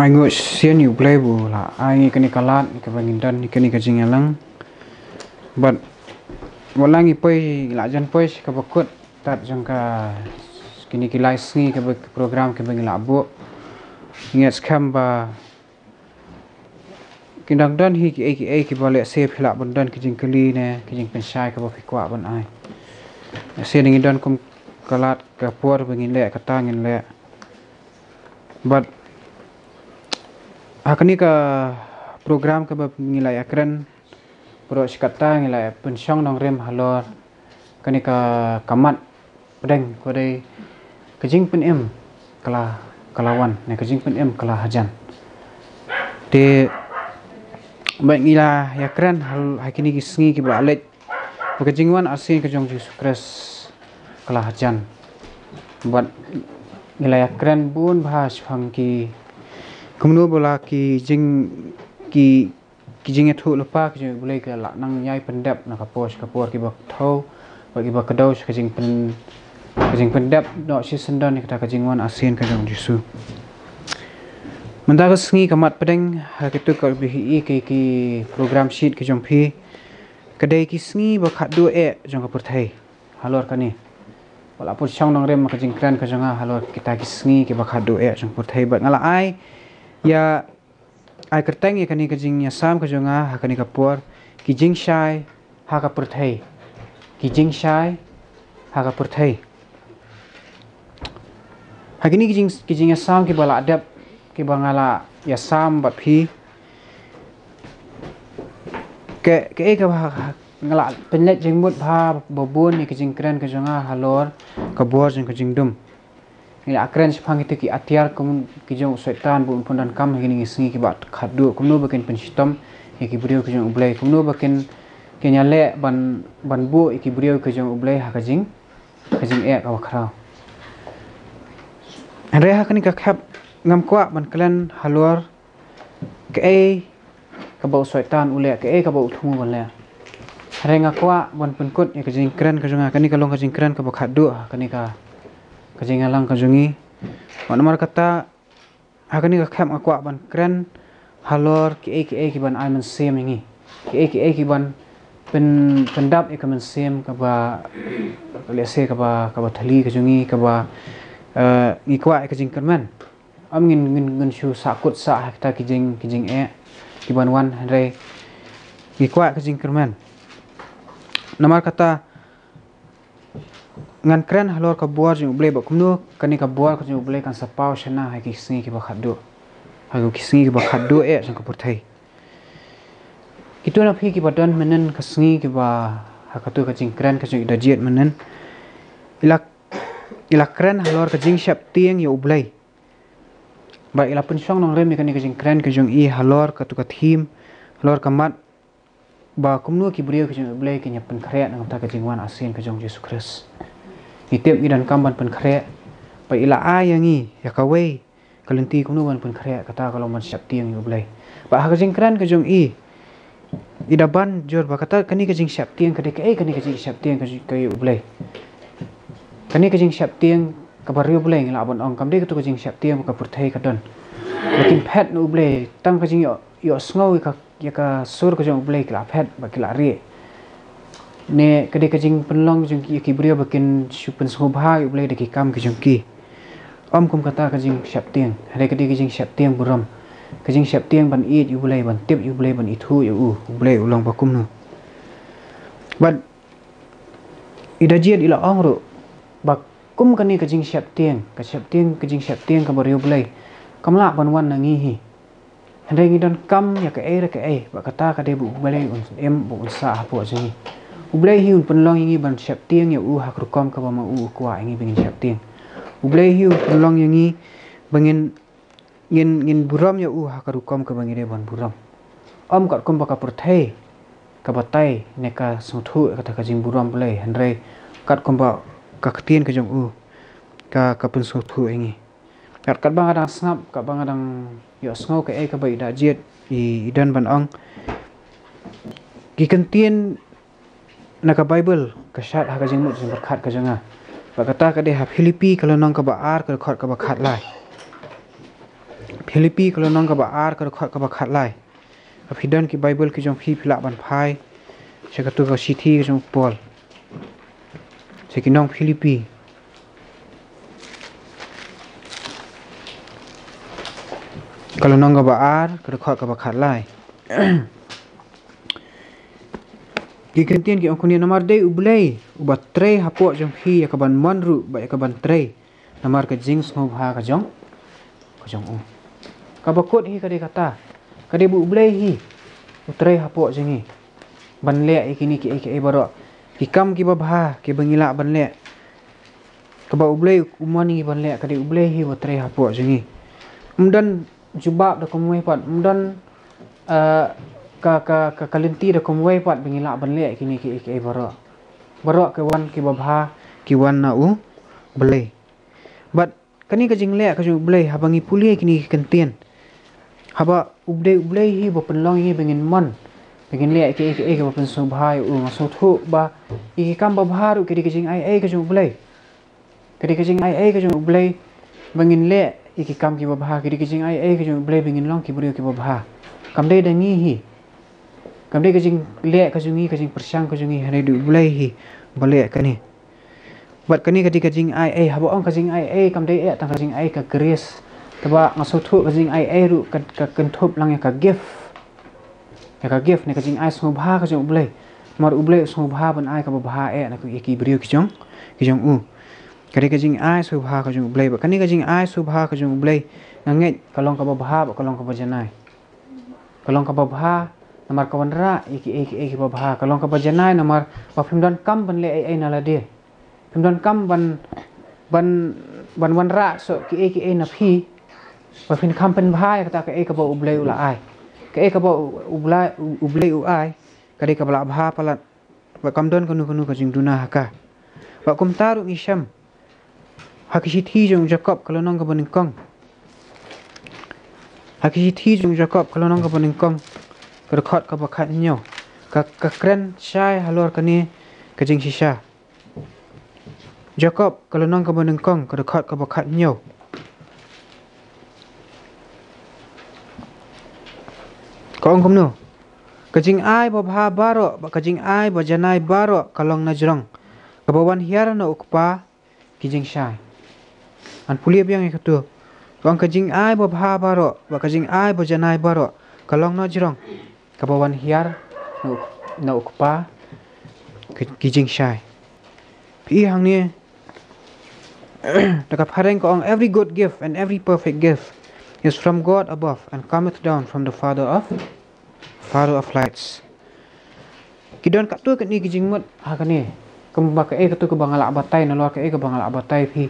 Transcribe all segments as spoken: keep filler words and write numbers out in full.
Ai nguh sien ïa U Blei ba u la ai ngi kane ka lad kaba ngin don ïa kane ka jingïalang. Bad wat la ngi poi, la jan poi sha kaba kut tad jong ka kine ki lai sngi kaba, ka program kaba ngi la buh. Ngi ngeit skhem ba kin dang don hi kiei kiei kiba lehse phi lah ban don ki jingkylli ne ki jingpynshai kaba phi kwah ban ai. Lehse ngi don kum ka lad ka por ba ngin leh kata ngin leh. Bad ha kane ka program kaba ngi la ïakren, baroh shi katta ngi la pynshong nongrim halor kane ka, ka mat pdeng, ka dei ka jingpynim ka la, ka la wan, ne ka jingpynim ka la hajan. Te ba ngi la ïakren hal-, ha kine ki sngi kiba la leit, ba ka jingwan arsien ka jong Jisu Khrist ka la hajan. Bad ngi la ïakren bun bha shaphang ki, kumno ba la ki jing, ki, ki jingïathuh lypa ki jong U Blei ki la nang ïai pyndep na ka por sha ka por, kiba thew bad kiba kdew sha ka jingpyn, ka jingpyndep noh shisyndon ïa kata ka jingwan arsien ka jong Jisu. Mynta ka sngi ka mat pdeng ha kitu ka bih i ki, ki program sheet ki jong phi, ka dei ki sngi ba khatduh eh jong ka pyrthei. Halor kane, wat la pynshong nongrim ka jingkren ka jong nga halor kita ki sngi kiba khatduh eh jong ka pyrthei, bad nga la ai ïa, ai kyrteng ïa kane ka jingïasam ka jong nga ha kane ka por, ki jingshai ha ka pyrthei. Ki jingshai ha ka pyrthei. Ha kine ki jing, ki jingïasam kiba la dep, kiba nga la ïasam bad phi, ke, ke, kaba ha, ha, nga la pynleit jingmut bha ba bun ïa ki jingkren ka jong nga halor ka bor jong ka jingdum. Ngi la kren shaphang kita ki atiar kum ki jong u Soitan ba un pyndonkam ha kine ki sngi kiba khatduh, kumno ba kin pynshitom ïa ki briew ki jong U Blei, kumno ba kin, kin ïaleh ban, ban buh ïa ki briew ki jong U Blei ha ka jing, ka jingeh kaba khraw. Hynrei ha kane ka khep ngam kwah ban kren halor kaei kaba u Soitan u leh, kaei kaba u thmu ban leh. Hynrei nga kwah ban pynkut ïa ka jingkren ka jong nga, kane ka long ka jingkren kaba khatduh ha kane ka, ka jingïalang ka jong ngi. Namar kata ha kane ka khep nga kwah ban kren halor kiei kiei kiban ai mynsiem ïa ngi, kiei kiei kiban pyn, pyndap ïa ka mynsiem kaba, lehse kaba, kaba thylli ka jong ngi, kaba, eh, ngi kwah ïa ka jingkyrmen. Ym ngin, ngin, ngin shu sahkut sah ha kita ki jing, ki jingeh kiban wan, hynrei ngi kwah ka jingkyrmen. Namar kata ngan kren halor ka bor jong U Blei bad kumno kane ka bor ka jong U Blei kan sa paw shana ha ki sngi kiba khatduh, ha ki sngi kiba khatduh eh jong ka pyrthei. Kito na phi kiba don mynnin ka sngi kiba ha katu ka jingkren ka jong i da jied mynnin, i la, i la kren halor ka jingsheptieng ïa U Blei. Bad i la pynshong nongrim ïa kane ka jingkren ka jong i halor katu ka theme, halor ka mat ba kumno ki briew ki jong U Blei kin ïa pynkhreh na ka bynta ka jingwan arsien ka jong Jisu Khrist. Ngi tip ngi donkam ban pynkhreh, bad i la ai ïa ngi ïa kawei ka lynti kumno ban pynkhreh, kata ka long ban sheptieng ïa U Blei. Bad ha ka jingkren ka jong i, i da ban jur ba kata kane ka jingsheptieng ka dei kaei, kane ka jingsheptieng ka jong, ka ïa U Blei. Kane ka jingsheptieng kaba riewblei ngi lah ban ong, kam dei kato ka jingsheptieng ba ka pyrthei ka don. Ba kin phet na U Blei, tang ka jingïoh, ïohsngew ïa ka, ïa ka sur ka jong U Blei ki la phet bad ki la rieh. Ne ka dei ka jingpynlong jong ki, ïa ki briew ba kin shu pynsngewbha ïa U Blei da ki kam ki jong ki. Ym kum kata ka jingsheptieng, hynrei ka dei ka jingsheptieng burom. Ka jingsheptieng ban ïeit ïa U Blei, ban tip ïa U Blei, ban ithuh ïa u, U Blei u long ba kumno. Bad i da jied i la ong ruh ba kum kane ka jingsheptieng, ka sheptieng, ka jingsheptieng kaba riewblei, kam lah ban wan na ngi hi. Hynrei ngi donkam ïa kaei re kaei, bad kata ka dei ba U Blei un im, ba un sah hapoh jong ngi. U Blei hi un pynlong ïa ngi ban sheptieng ïa u ha ka rukom kaba ma u u kwah ïa ngi ba ngin sheptieng. U Blei hi un pynlong ïa ngi ba ngin, ngin, ngin burom ïa u ha ka rukom kaba ngi dei ban burom. Ym katkum ba ka pyrthei ka batai ne ka sngewthuh ïa kata ka jingburom Blei, hynrei katkum ba ka ktien ka jong u ka, ka pynsngewthuh ïa ngi. Kat, katba nga dang sngap, katba nga dang ïohsngew kaei kaba i da jied i, i don ban ong, ki kyntien na ka Baibl ka shad ha ka jingmut jingpyrkhat ka jong nga. Bad kata ka dei ha Philippi ka lynnong kaba ar, ka dkhot kaba khatlai. Philippi ka lynnong kaba ar, ka dkhot kaba khatlai. Ka phi don ki Baibl ki jong phi, phi lah ban phai sha katu ka shithi ka jong u Paul sha ki nong Philippi, ka lynnong kaba ar, ka dkhot kaba khatlai. Ki kyntien ki ong kumne: Namar dei U Blei uba trei hapoh jong phi ïa ka ban mon ruh bad ïa ka ban trei namar ka jingsngewbha ka jong, ka jong u. Kaba kut hi ka dei kata, ka dei ba U Blei hi u trei hapoh jong ngi ban leh ïa kine kiei kiei baroh, ki kam kiba bha kiba ngi lah ban leh. Kaba U Blei u mon ïa ngi ban leh, ka dei U Blei hi uba trei hapoh jong ngi. Ym don jubab da kumwei pat, ym don, eh, ka, ka, ka, ka lynti da kumwei pat ba ngi lah ban leh ïa kine kiei kiei baroh. Baroh ki wan kiba bha, ki wan na U Blei. Bad kane ka jingleh ka jong U Blei, haba ngi pule ïa kine ki kyntien, haba U Blei, U Blei hi ba pynlong ïa ngi ba ngin mon, ba ngin leh ïa kiei kiei kiba pynsngewbha ïa u. Nga sngewthuh ba ïa ki kam babha ruh ki dei ka jingai ei ka jong U Blei. Ka dei ka jingai ei ka jong U Blei ba ngin leh ïa ki kam kiba bha, ka dei ka jingai ei ka jong U Blei ba ngin long ki briew kiba bha. Kam dei da ngi hi. Kam dei ka jingleh ka jong ngi, ka jingpyrshang ka jong ngi, hynrei dei U Blei hi ba leh kane. Bad kane ka dei ka jingai ei, haba ong ka jingai ei, kam dei eh tang ka jingai ka grace. Te ba nga sngewthuh ka jingai ei ruh ka, ka kynthup lang ïa ka gift. Ïa ka gift ne ka jingai sngewbha ka jong U Blei. Namar U Blei u sngewbha ban ai kaba bha eh na ki, ïa ki briew ki jong, ki jong u. Ka dei ka jingai sngewbha ka jong U Blei, bad kane ka jingai sngewbha ka jong U Blei, nga ngeit ka long kaba bha bad ka long kaba janai. Ka long kaba bha namar ka wanrah ïa kiei kiei kiba bha. Ka long kaba janai namar ba phim don kam ban leh ei ei na lade. Phim don kam ban, ban, ban wanrah soh kiei kiei na phi ba phin kham pynbha ïa kata kaei kaba U Blei u la ai. Kaei kaba U, U Blei, U, U Blei u ai ka dei kaba la bha palat. Ba kam don kano kano ka jingduna ha ka. Ba kumta ruh ngi shem ha ki shithi jong u Jakob ka lynnong kaba nyngkong. Ha ki shithi jong u Jakob ka lynnong kaba nyngkong, ka dkhot kaba khathynñiew, ka, ka kren shai halor kane ka jingshisha. Jakob ka lynnong kaba nyngkong, ka dkhot kaba khathynñiew. Ka ong kumno: Ka jingai babha baroh bad ka jingai bajanai baroh ka long na jrong, kaba wan hiar na U Kpa ki jingshai. Ngan pule biang ïa katu. Ka ong: Ka jingai babha baroh bad ka jingai bajanai baroh ka long na jrong, kaba wan hiar na U, na U Kpa ki, ki jingshai. Phi i hangne da ka phareng ka ong: Every good gift and every perfect gift is from God above and cometh down from the Father of, Father of lights. Ki don katto katne ki jingmut ha kane. Kumba kaei katu kaba nga lah batai, nalor kaei kaba nga lah batai phi,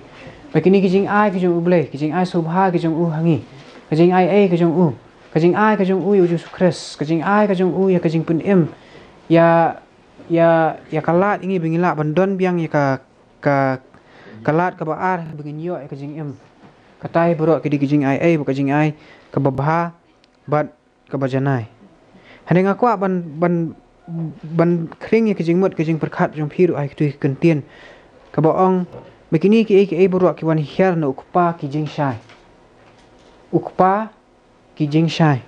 ba kine ki jingai ki jong U Blei, ki jingai sngewbha ki jong u ha ngi. Ka jingai ei ka jong u? Ka jingai ka jong u ïa U Jisu Khrist, ka jingai ka jong u ïa ka jingpynim, ïa, ïa, ïa ka lad ïa ngi ba ngi lah ban don biang ïa ka, ka, ka lad kaba ar ba ngin ïoh ïa ka jingim. Kata hi baroh ki dei ki jingai ei, ba ka jingai kaba bha bad kaba janai. Hynrei nga kwah ban, ban, ban khring ïa ka jingmut ka jingpyrkhat jong phi ruh ha kito ki kyntien kaba ong ba kine kiei kiei baroh ki wan hiar na U Kpa ki jingshai. U Kpa ki jingshai.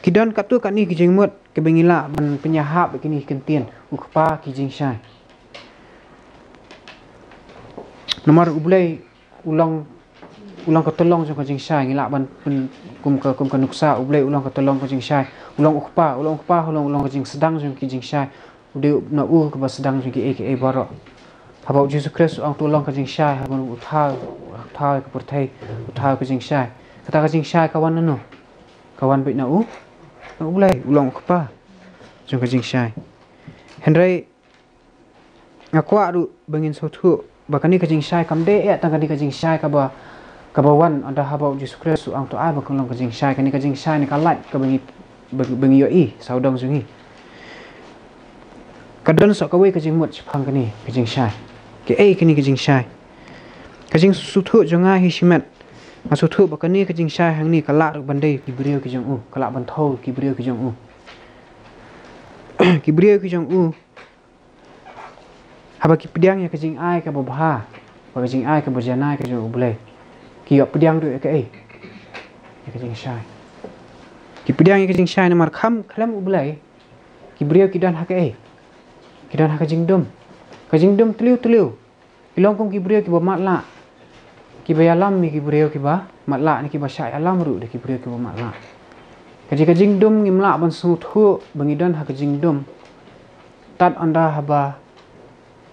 Ki don katto katne ki jingmut kiba ngi lah ban pynïahap ïa kine ki kyntien, U Kpa ki jingshai. Namar U Blei u long, u long ka tyllong jong ka jingshai. Ngi lah ban pyn, kum ka, kum ka nuksa, U Blei u long ka tyllong ka jingshai. U long U Kpa, u long U Kpa, u long, u long ka jingsdang jong ki jingshai. U dei na u kaba sdang jong kiei kiei baroh. Haba U Jisu Khrist u ong, to long ka jingshai, haba u thaw, u thaw ka pyrthei, u thaw ka jingshai. Kata ka jingshai ka wan na no? Ka wan beit na u, na U Blei, u long U Kpa jong ka jingshai. Hynrei nga kwah ruh ba ngin sngewthuh ba kane ka jingshai kam dei eh tang kane ka jingshai kaba, kaba wan ynda haba U Jisu Khrist u ong to ai ba kan long ka jingshai. Kane ka jingshai ne ka lait kaba ngi, ba, ba ngi ïohi sawdong jong ngi. Ka don sa kawei ka jingmut shaphang kane ka jingshai. Kaei kane ka jingshai? Ka jingsngewthuh jong nga hi shimet, nga sngewthuh ba kane ka jingshai hangne ka lah ruh ban dei ki briew ki jong u, ka lah ban thew ki briew ki jong u. Ki briew ki jong u, haba ki pdiang ïa ka jingai kaba bha bad ka jingai kaba janai ka jong U Blei, ki ïoh pdiang ruh ïa kaei? ïa ka jingshai. Ki pdiang ïa ka jingshai namar kham khlem U Blei, ki briew ki don ha kaei? Ki don ha ka jingdum. Ka jingdum tliw tliw. Ki long kum ki briew kiba matlah, kiba ïalam ïa ki briew kiba matlah, ne kiba shah ïalam ruh da ki briew kiba matlah. Ka jing, ka jingdum, ngim lah ban sngewthuh ba ngi don ha ka jingdum tad ynda haba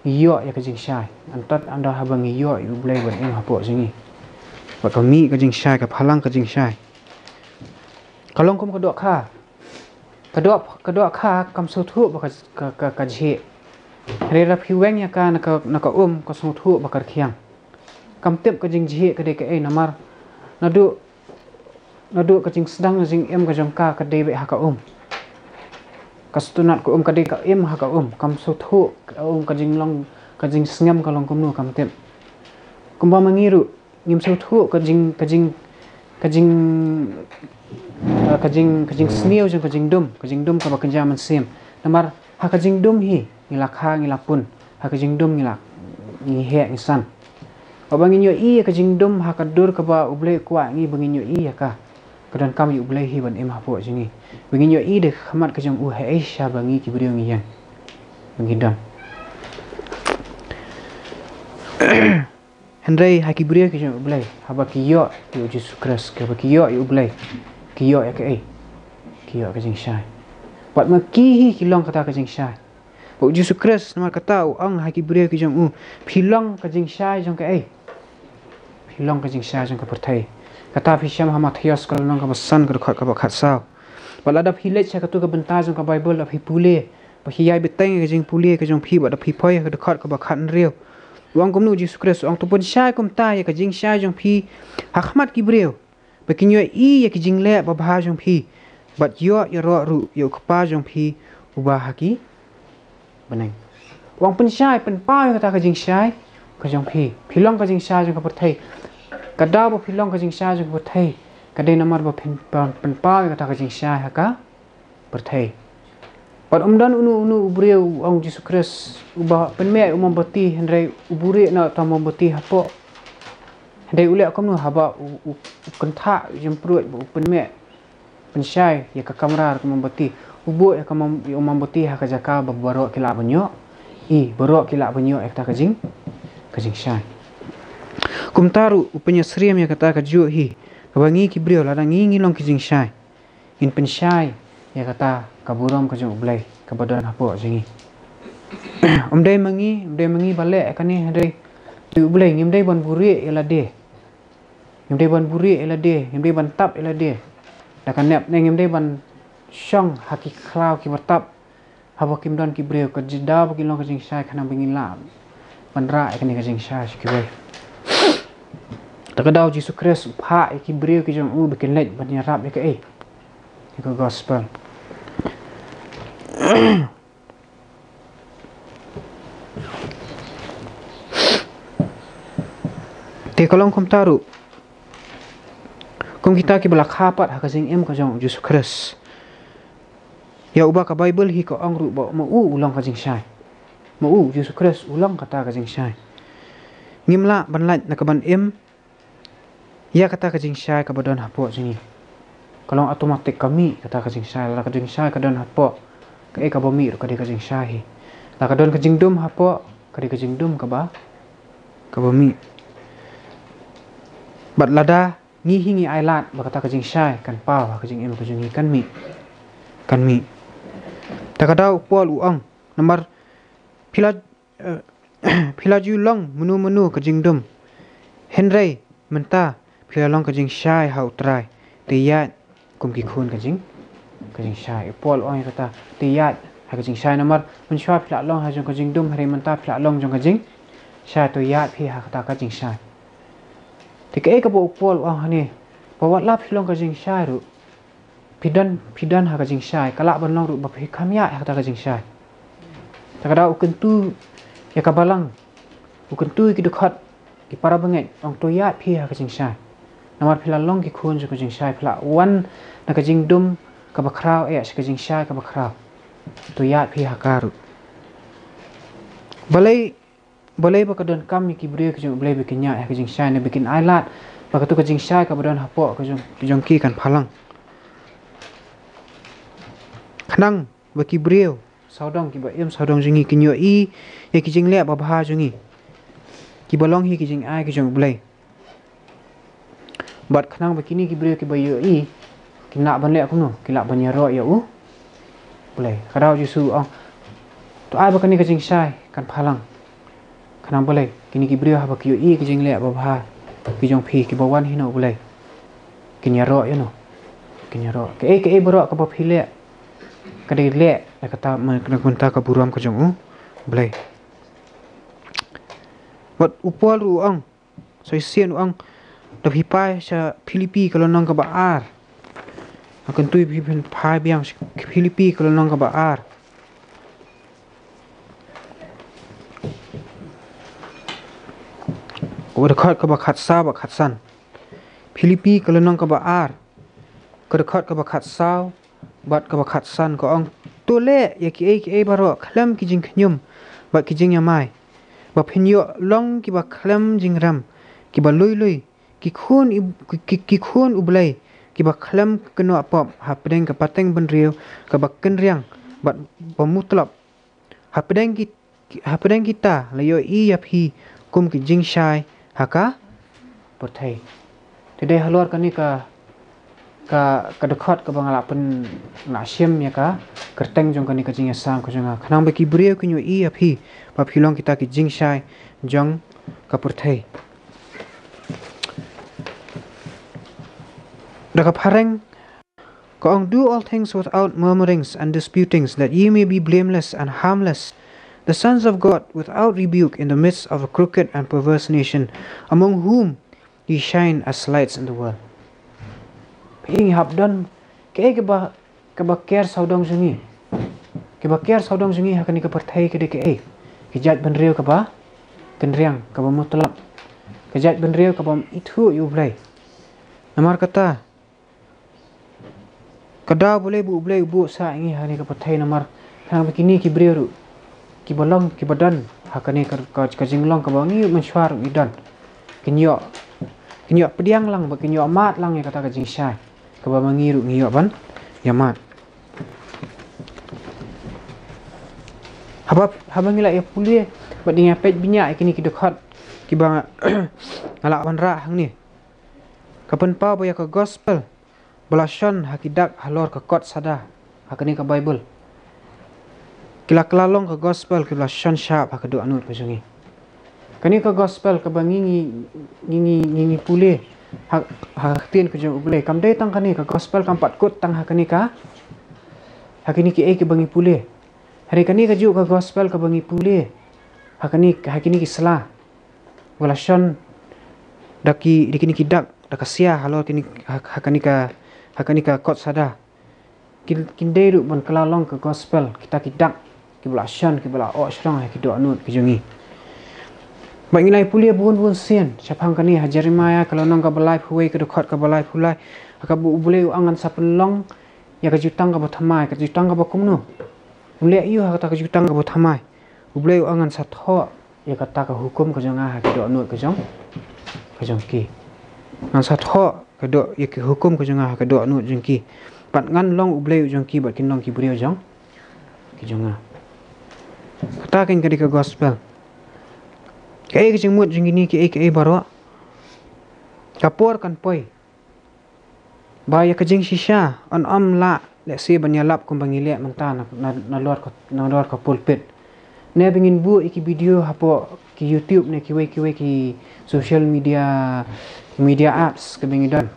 ngi ïoh ïa ka jingshai, tad ynda haba ngi ïoh ïa U Blei ban im hapoh jong ngi. Bad ka mih ka jingshai, ka phalang ka jingshai. Ka long kum ka dohkha. Ka doh, ka dohkha kam sngewthuh ba ka, ka, ka, ka jhieh. Hynrei lada phi weng ïa ka na ka, na ka um, ka sngewthuh ba ka rkhiang. Kam tip ka jingjhieh ka dei kaei namar naduh, naduh ka jingsdang jingim ka jong ka ka dei beit ha ka um. Ka sngewtynnat ka um, ka dei ka im ha ka um. Kam sngewthuh ka um, ka jinglong, ka jingsngem ka long kumno kam tip. Kumba ma ngi ruh, ngim sngewthuh ka jing, ka jing, ka jing, eh, ka jing, ka jingsniew jong ka jingdum, ka jingdum kaba kynja mynsiem. Namar ha ka jingdum hi ngi la kha, ngi la pun, ha ka jingdum ngi la, ngi heh, ngi san. Haba ngin ïohi ïa ka jingdum ha ka dur kaba U Blei u kwah ngi ba ngin ïohi ïa ka, ka donkam ïa U Blei hi ban im hapoh jong ngi. Ba ngin ïohi da ka khmat ka jong u haei shaba ngi ki briew ngi ïeng, ba ngi don. Hynrei ha ki briew ki jong U Blei, haba ki ïoh ïa U Jisu Khrist, haba ki ïoh ïa U Blei, ki ïoh ïa kaei? Ki ïoh ka jingshai. Bad ma ki hi ki long kata ka jingshai. Bad U Jisu Khrist namar kata u ong ha ki briew ki jong u, phi long ka jingshai jong kaei? Phi long ka jingshai jong ka pyrthei. Kata phi shem ha Mathaios ka lynnong kaba san, ka dkhot kaba khatsaw. Bad lada phi leit sha katto ka bynta jong ka Baibl, lada phi pule, ba phi ïai bteng ïa ka jingpule ka jong phi, bad lada phi poi ha ka dkhot kaba khathynriew, u ong kumno U Jisu Khrist? U ong, to pynshai kumta ïa ka jingshai jong phi ha khmat ki briew, ba kin ïohi ïa ki jingleh babha jong phi, bad ïoh ïaroh ruh ïa U Kpa jong phi uba ha ki bneng. U ong pynshai, pynpaw ïa kata ka jingshai ka jong phi. Phi long ka jingshai jong ka pyrthei. Ka daw ba phi long ka jingshai jong ka pyrthei ka dei namar ba phin pyn, pynpaw ïa kata ka jingshai ha ka pyrthei. Bad um don uno uno u briew, u ong Jisu Khrist, uba pynmih ïa u mombati, hynrei u buhrieh noh uta u mombati hapoh. Hynrei u leh kumno haba u, u, u kynthah, u jempruid, ba u pynmih, pynshai ïa ka kamra ka mombati. U buh ïa ka mom, ïa u mombati ha ka jaka ba baroh ki lah ban ïoh. I, baroh ki lah ban ïoh ïa kata ka jing, ka jingshai. Kumta ruh u pynïasyriem ïa kata kajuh hi, kaba ngi ki briew, lada ngi ngi long ki jingshai, ngin pynshai ïa kata ka burom ka jong U Blei kaba don hapoh jong ngi. Um dei ma ngi, um dei ma ngi ba leh ïa kane, hynrei U Blei, ngim dei ban buhrieh ïa lade. Ngim dei ban buhrieh ïa lade, ngim dei ban tap ïa lade da ka nep, ne ngim dei ban shong ha ki khlaw kiba tap, haba kim don ki briew, ka jingdaw ba kin long ka jingshai, khnang ba ngin lah ban rah ïa kane ka jingshai sha kiwei. Ta ka daw Jisu Khrist u phah ïa ki briew ki jong u ba kin leit ban ïarap ïa kaei? Ïa ka gospel. Te ka long kumta ruh kum kita kiba la kha pat ha ka jingim ka jong U Jisu Khrist. Ïa uba ka Baibl hi ka ong ruh ba ma u u long ka jingshai. Ma u, Jisu Khrist, u long kata ka jingshai. Ngim lah ban lait na ka ban im ïa kata ka jingshai kaba don hapoh jong ngi. Ka long automatic ka mih kata ka jingshai. Lada ka jingshai ka don hapoh, kaei kaba mih ruh ka dei ka jingshai hi. Lada ka don ka jingdum hapoh, ka dei ka jingdum kaba, kaba mih. Bad lada ngi hi ngi ailad ba kata ka jingshai kan paw ha ka jingim ka jong ngi, kan mih. Kan mih. Ta ka daw u Paul u ong, namar phi la, eh, phi la ju long mano mano ka jingdum, hynrei mynta phi la long ka jingshai ha U Trai, te ïaid kum ki khun ka jing, ka jingshai. U Paul u ong ïa kata, te ïaid ha ka jingshai, namar mynshuwa phi la long ha jong ka jingdum, hynrei mynta phi la long jong ka jingshai, to ïaid phi ha kata ka jingshai. Te kaei kaba u Paul u ong hangne, ba wat la phi long ka jingshai ruh, phi don, phi don ha ka jingshai, ka lah ban long ruh ba phi kham ïaid ha kata ka jingshai. Ta ka daw u kyntu ïa ka balang, u kyntu ïa ki dkhot, ki para bangeit, ong to ïaid phi ha ka jingshai. Namar phi la long ki khun jong ka jingshai, phi la wan na ka jingdum kaba khraw, eh, sha ka jingshai kaba khraw. To ïaid phi ha ka ruh. Balei, balei ba ka donkam ïa ki briew ki jong U Blei ba kin ïaid ha ka jingshai, ne ba kin ailad ba katu ka jingshai kaba don hapoh ka jong, ka jong ki kan phalang. Khnang ba ki briew sawdong kiba im sawdong jong ngi kin ïohi ïa ki jingleh babha jong ngi, kiba long hi ki jingai ki jong U Blei. Bad khnang ba kine ki briew kiba ïohi kin lah ban leh kumno, kin lah ban ïaroh ïa U Blei. Ka daw Jisu u ong, to ai ba kane ka jingshai kan phalang. Khnang balei, kine ki briew haba ki ïohi ki jingleh babha ki jong phi kiba wan hi na U Blei, kin ïaroh ïa no, kin ïaroh. Kaei kaei baroh kaba phi leh, ka dei leh na kata, na ka bynta ka burom ka jong U Blei. Bad u Paul ruh u ong, sa shisien u ong, da phi phai sha Philippi ka lynnong kaba ar. Hangto phi phai biang sha Philippi ka lynnong kaba ar, ka dkhot kaba khatsaw bad khatsan. Philippi ka lynnong kaba ar, ka dkhot kaba khatsaw bad kaba khatsan, ka ong, to leh ïa kiei kiei baroh khlem ki jingkhñium bad ki jingïamai, ba phin ïoh long kiba khlem jingrem, kiba lui lui, ki khun i-, ki, ki, ki khun U Blei, kiba khlem kynnoh pop hapdeng ka pateng bynriew kaba kynriang bad ba mutlop. Hapdeng ki, hapdeng kita la ïohi ïa phi kum ki jingshai ha ka pyrthei. Te dei halor kane ka, ka, ka dkhot kaba nga la pyn, nga la shim ïa ka kyrteng jong kane ka jingïasam ka jong nga, khnang ba ki briew kin ïohi ïa phi ba phi long kita ki jingshai jong ka pyrthei. Da ka phareng, ka ong, do all things without murmurings and disputings, that ye may be blameless and harmless, the sons of God without rebuke in the midst of a crooked and perverse nation, among whom ye shine as lights in the world. Phi, ngi hap don kaei kaba, kaba ker sawdong jong ngi. Kaba ker sawdong jong ngi ha kane ka pyrthei ka dei kaei? Ka jaitbynriew kaba kynriang, kaba mutlop. Ka jaitbynriew kaba ithuh ïa U Blei. Namar kata, ka daw balei ba U Blei u buh sah ïa ngi ha kane ka pyrthei, namar khnang ba kine ki briew ruh kiba long, kiba don ha kane ka, ka, ka jinglong kaba ngi mynshuwa ruh ngi don, kin ïoh, kin ïoh pdiang lang bad kin ïoh mad lang ïa kata ka jingshai kaba ma ngi ruh ngi ïoh ban ïa mad. Haba, haba ngi la ïa pule bad ngi ïa peit bniah ïa kine ki dkhot kiba nga lah ban rah hangne, ka pynpaw ba ïa ka gospel ba la shon ha ki dak halor ka kot sada ha kane ka Baibl, ki la kylla long ka gospel kiba la shon shap ha ka dohnud ka jong ngi. Kane ka gospel kaba ngi, ngi, ngi, ngi, ngi, ngi pule ha, ha ka ktien ka jong U Blei, kam dei tang kane ka gospel, kam pat kut tang ha kane ka, ha kine kiei kiba ngi pule. Hynrei kane kajuh ka gospel kaba ngi pule ha kane, ha kine ki sla ba la shon da ki, da kine ki dak, da ka sia halor kine, ha, ha kane ka, ha kane ka kot sada, kin, kin dei ruh ban kylla long ka gospel kita ki dak kiba la shon, kiba la oh shrong ha ki dohnud ki jong ngi. Bad ngi la ïa pule bun bun sien shaphang kane ha Jeremiah ka lynnong kaba laiphew wei, ka dkhot kaba laiphew lai, ha kaba U Blei u ong, ngan sa pynlong ïa ka jutang kaba thymmai. Ka jutang kaba kumno? U leh aïu ha kata ka jutang kaba thymmai? U Blei u ong, ngan sa thoh ïa kata ka hukum ka jong nga ha ki dohnud ka jong, ka jong ki. Ngan sa thoh ka doh, ïa ki hukum ka jong nga ha ka dohnud jong ki. Bad ngan long U Blei u jong ki bad kin long ki briew jong, ki jong nga. Kata kein ka dei ka gospel. Kaei ka jingmut jong kine kiei kiei baroh? Ka por kan poi ba ïa ka jingshisha yn ym lah lehse ban ïalap kumba ngi leh mynta na, na, nalor ka, nalor ka pulpit. Ne ba ngin buh ïa ki video hapoh ki YouTube ne kiwei kiwei ki social media, media apps kaba ngi don,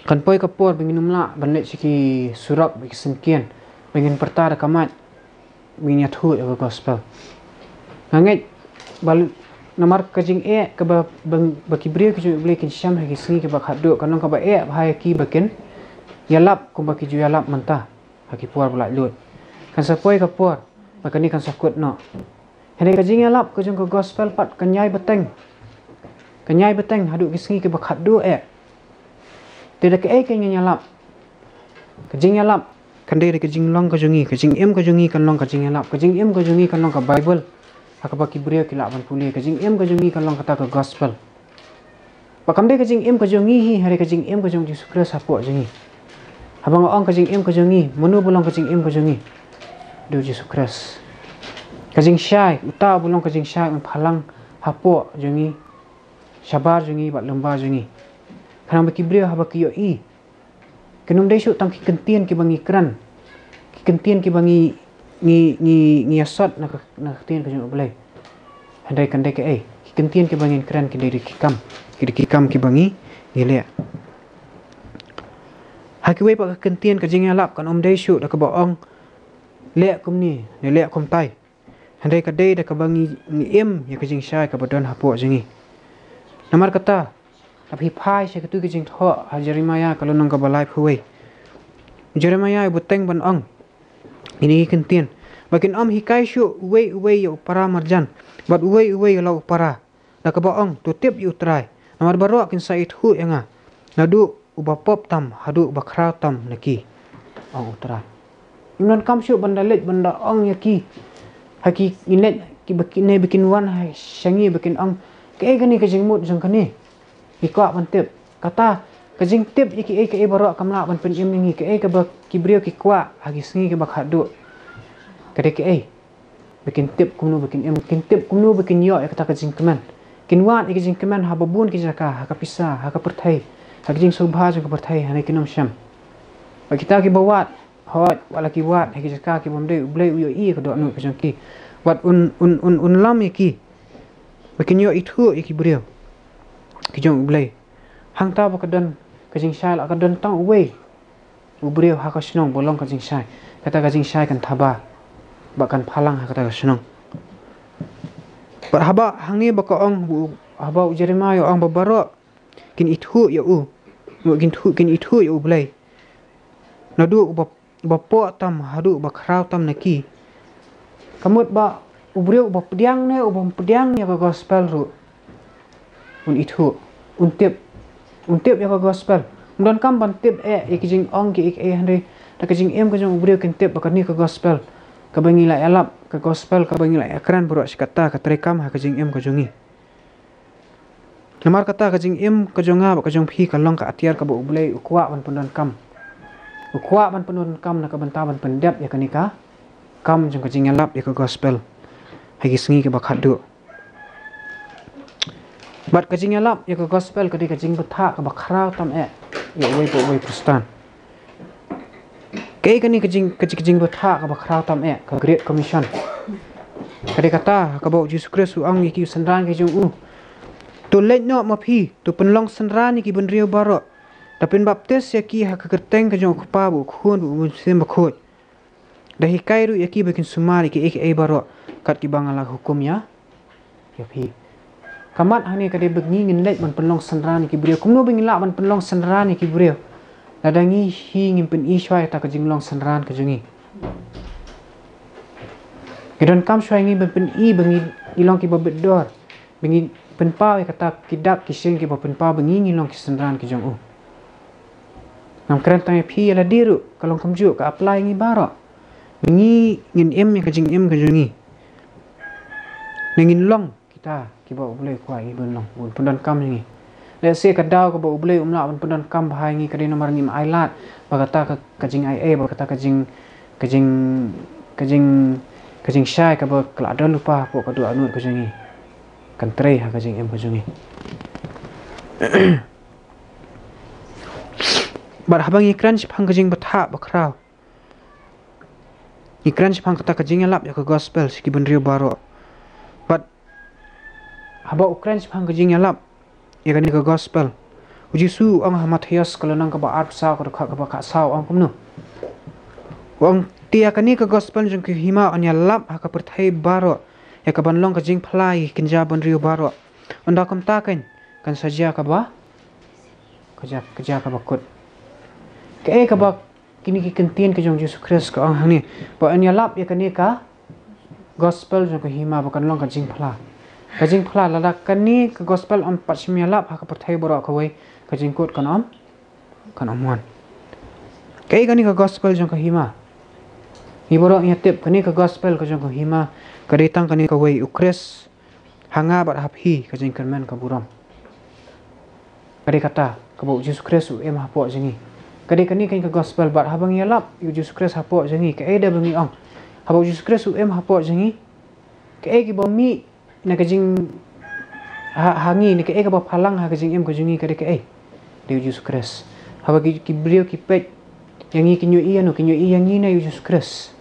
kan poi ka por ba ngin ym lah ban leit sha ki surok bad ki syngkien ba ngin pyrta da ka mic ba ngin ïathuh ïa ka gospel. Nga ngeit ba namar ka jingeh kaba, ba, ba ki briew ki jong U Blei kin shem ha ki sngi kiba khatduh, kan long kaba eh bha ïa ki ba kin ïalap kumba ki ju ïalap mynta ha ki por ba laitluid. Kan sa poi ka por ba kane kan sa kut noh. Hynrei ka jingïalap ka jong ka gospel pat kan ïai bteng, kan ïai bteng haduh ki sngi kiba khatduh eh. Te da kaei kan ïalap? Ka jingïalap kan dei da ka jinglong ka jong ngi. Ka jingim ka jong ngi kan long ka jingïalap. Ka jingim ka jong ngi kan long ka Baibl ha kaba ki briew ki lah ban pule. Ka jingim ka jong ngi kan long kata ka gospel. Ba kam dei ka jingim ka jong ngi hi, hynrei ka jingim ka jong Jisu Khrist hapoh jong ngi. Haba nga ong ka jingim ka jong ngi, mano ba long ka jingim ka jong ngi? Haduh Jisu Khrist. Ka jingshai, uta uba long ka jingshai un phalang hapoh jong ngi, shabar jong ngi bad lyngba jong ngi. Khnang ba ki briew haba ki ïohi, kin ym dei shuh tang ki kyntien kiba ngi kren, ki kyntien kiba ngi, ngi, ngi, ngi ïasot na ka, na ka ktien ka jong U Blei. Hynrei kan dei kaei? Ki kyntien kiba ngin kren kin dei ki kam, ki dei ki kam kiba ngi, ngi leh. Ha kiwei pat ka kyntien ka jingïalap kan ym dei shuh da kaba ong, leh kumne ne leh kumtai. Hynrei ka dei da kaba ngi, ngi im ïa ka jingshai kaba don hapoh jong ngi. Namar kata, haba phi phai sha katei ka jingthoh ha Jeremiah ka lynnong kaba laiphew wei, Jeremiah u bteng ban ong ïa kine ki kyntien, ba kin ym hikai shuh uwei uwei ïa u para marjan bad uwei uwei ïa la u para, da kaba ong, to tip ïa U Trai. Namar baroh kin sa ithuh ïa nga, naduh uba pop tam haduh uba khraw tam na ki, ong U Trai. Ngim donkam shuh ban da leit ban da ong ïa ki, ha ki, ngin leit kiba kin, ne ba kin wan ha sha ngi ba kin ong, kaei kane ka jingmut jong kane? Ngi kwah ban tip. Kata, ka jingtip ïa kiei kiei baroh kam lah ban pynim ïa ngi. Kaei kaba ki briew ki kwah ha ki sngi kiba khatduh? Ka dei kaei? Ba kin tip kumno ba kin im, kin tip kumno ba kin ïoh ïa kata ka jingkmen. Kin wad ïa ka jingkmen ha babun ki jaka, ha ka pisa, ha ka pyrthei, ha ka jingsngewbha jong ka pyrthei, hynrei kin ym shem. Bad kita kiba wad, hooid, wat la ki wad ha ki jaka ki bym dei, U Blei u ïohi ïa ka dohnud ka jong ki. Bad un, un, un, un lam ïa ki, ba kin ïoh ithuh ïa ki briew ki jong U Blei. Hangta ba ka don ka jingshai, la ka don tang uwei u briew ha ka shnong ba long ka jingshai, kata ka jingshai kan thaba bad kan phalang ha kata ka shnong. Bad haba hangne ba ka ong, haba u Jeremiah u ong ba baroh kin ithuh ïa u, kin ithuh, kin ithuh ïa U Blei, naduh uba, uba pop tam haduh uba khraw tam na ki. Ka mut ba u briew uba pdiang ne uba ym pdiang ïa ka gospel ruh, un ithuh, un tip, un tip ïa ka gospel. Ym donkam ban tip eh ïa ki jingong kiei kiei, hynrei da ka jingim ka jong u briew kin tip ba kane ka gospel kaba ngi la ïalap, ka gospel kaba ngi la ïakren baroh shi katta, ka treikam ha ka jingim ka jong ngi. Namar kata, ka jingim ka jong nga bad ka jong phi ka long ka atiar kaba U Blei u kwah ban pyndonkam. U kwah ban pyndonkam na ka bynta ban pyndep ïa kane ka kam jong ka jingïalap ïa ka gospel ha ki sngi kiba khatduh. Bad ka jingïalap ïa ka gospel ka dei ka jingbthah kaba khraw tam eh ïa uwei pa uwei u Khristan. Kaei kane ka jing, ka jing, ka jingbthah kaba khraw tam eh, ka Great Commission? Ka dei kata kaba u Jisu Khrist u ong ïa ki synran ki jong u, to leit noh ma phi, to pynlong synran ïa ki bynriew baroh, da pynbaptis ïa ki ha ka kyrteng ka jong U Kpa bad U Khun bad U Mynsiem Bakhuid, da hikai ruh ïa ki ba kin sumar ïa kiei kiei baroh kat kiba nga la hukum ïa, ïa phi. Ka mat hangne ka dei ba ngi ngin leit ban pynlong synran ïa ki briew. Kumno ba ngin lah ban pynlong synran ïa ki briew lada ngi hi ngim pyni shuwa ïa kata ka jinglong synran ka jong ngi? Ngi donkam shuwa ngi ban pyni ba ngi, ngi long kiba bit dor, ba ngi pynpaw ïa kata ki dak ki shin kiba pynpaw ba ngi, ngi long ki synran ki jong u. Ngam kren tang ïa phi, ïa lade ruh ka long kumjuh, ka apply ïa ngi baroh. Ngi ngin im ïa ka jingim ka jong ngi. Ne ngin long kita kiba U Blei u kwah ïa ngi ban long, ban pyndonkam ïa ngi. Lehse ka daw kaba U Blei um lah ban pyndonkam bha ïa ngi ka dei namar ngim ailad ba kata ka, ka jingaiei, ba kata ka jing, ka jing, ka jing, ka jingshai kaba ka la don lypa hapoh ka dohnud ka jong ngi kan trei ha ka jingim ka jong ngi. Bad haba ngi kren shaphang ka jingbthah bakhraw, ngi kren shaphang kata ka jingïalap ïa ka gospel sha ki bynriew baroh. Bad haba u kren shaphang ka jingïalap ïa kane ka gospel, u Jisu u ong ha Mathaios ka lynnong kaba arphew saw, ka dkhot kaba khatsaw, u ong kumno? U ong, te ïa kane ka gospel jong ka hima yn ïalap ha ka pyrthei baroh, ïa kaban long ka jingphla ïa ki kynja bynriew baroh. Ynda kumta kan, kan sa jia kaba, ka jia, ka jia kaba kut. Kaei kaba kine ki kyntien ka jong u Jisu Khrist ka ong hangne, ba yn ïalap ïa kane ka gospel jong ka hima ba kan long ka jingphla. Ka jingphla, lada kane ka gospel ym pat shym ïalap ha ka pyrthei baroh kawei, ka jingkut kan ym, kan ym wan. Kaei kane ka gospel jong ka hima? Ngi baroh ngi tip kane ka gospel ka jong ka hima ka dei tang kane kawei, u Khrist ha nga bad ha phi, ka jingkyrmen ka burom. Ka dei kata kaba u Jisu Khrist u im hapoh jong ngi. Ka dei kane ka gospel, bad haba ngi ïalap ïa u Jisu Khrist hapoh jong ngi, kaei da ba ngi ong? Haba u Jisu Khrist u im hapoh jong ngi, kaei kaba mih na ka jing ha, ha ngi, ne kaei kaba phalang ha ka jingim ka jong ngi, ka dei kaei? Dei u Jisu Khrist. Haba ki, ki briew ki peit ïa ngi, kin ïohi ïa no? Kin ïohi ïa ngi ne ïa u Jisu Khrist?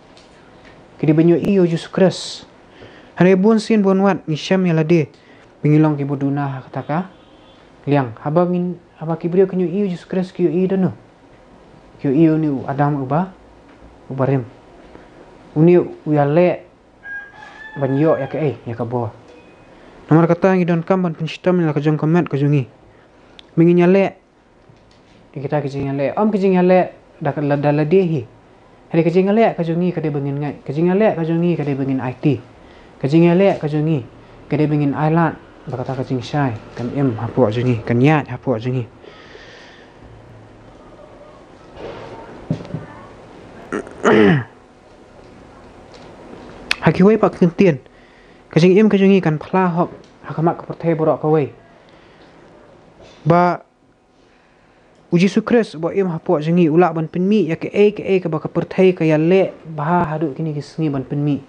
Ki dei ban ïohi ïa u Jisu Khrist. Hynrei bun sien bun wat ngi shem ïa lade ba ngi long kiba duna ha kata ka liang. Haba ngin, haba ki briew kin ïohi ïa u Jisu Khrist, ki ïohi da no? Ki ïohi ïa une u Adam uba, uba rim. Une u ïaleh ban ïoh ïa kaei? Ïa ka bor. Namar kata ngi donkam ban pynshitom ïa la ka jong ka met ka jong ngi. Ba ngin ïaleh ïa kita ki jingïaleh, ym ki jingïaleh da, da lade hi. Hynrei ka jingïaleh ka jong ngi ka dei ba ngin ngeit, ka jingïaleh ka jong ngi ka dei ba ngin aiti, ka jingïaleh ka jong ngi ka dei ba ngin ailad ba kata ka jingshai kan im hapoh jong ngi, kan ïaid hapoh jong ngi. Ha kiwei pat ki ktien, ka jingim ka jong ngi kan phla hok ha khmat ka pyrthei baroh kawei. Ba u Jisu Khrist uba im hapoh jong ngi u lah ban pynmih ïa kaei kaei kaba ka pyrthei ka ïaleh bha haduh kine ki sngi ban pynmih.